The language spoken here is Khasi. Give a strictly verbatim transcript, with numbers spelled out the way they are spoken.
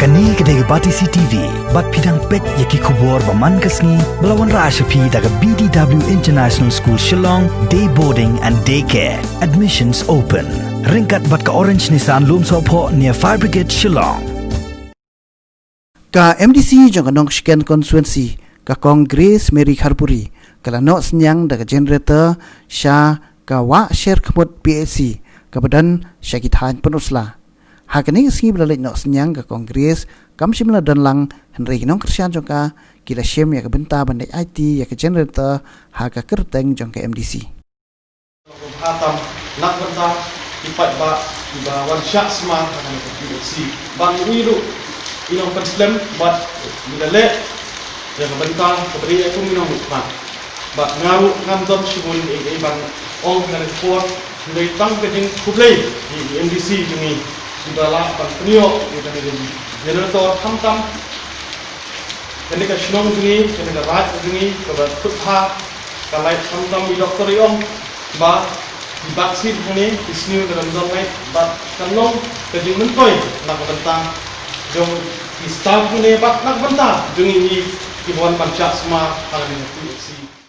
Kane ka dei ka Batesi T V, bad phi dang peit ïa ki khubor ba man ka sngi, ba la wanrah sha phi da ka B D W International School Shillong, Day Boarding and Day Care. Admissions open. Ryngkat bad ka Orange Nissan Lumsohphoh near Fire Brigade Shillong. Ka M D C jong ka Nongshken Constituency, ka Kong Grace Mary Kharpuri, ka la noh synñiang da ka generator sha ka Wah Sher Khmut P H C, kaba don sha ki thaiñ Pynursla. Ha kane ka sngi ba la leit noh synñiang ka Kong Grace, kam shym la don lang, hynrei ki nongkyrshan jong ka ki la shim ïa ka bynta ban leit aiti ïa ka generator ha ka kyrteng jong ka M D C. Bha tam, na ka bynta ki paidbah kiba wan shah sumar ha kane ka P H C. Bad ngi ruh ngi nongpynslem bad ngi la leh ïa ka bynta kaba dei kum ngi nongmihkhmat. Bad nga ruh ngam don shibun ei ei ban ong ha kane ka por, hynrei tang ka jingkhublei ïa i M D C jong ngi kiba lah ban pynïoh ïa kane ka generator khamtam. Kane ka shnong jong ngi, kane ka raid jong ngi, kaba kut bha, ka lait khamtam i doktor i ong ba i vaccine hangne ki sniew ka dang don lait, bad kan long ka jingmyntoi na ka bynta jong ki staff hangne bad na ka bynta jong ngi kiba wan ban shah sumar ha kane ka P H C.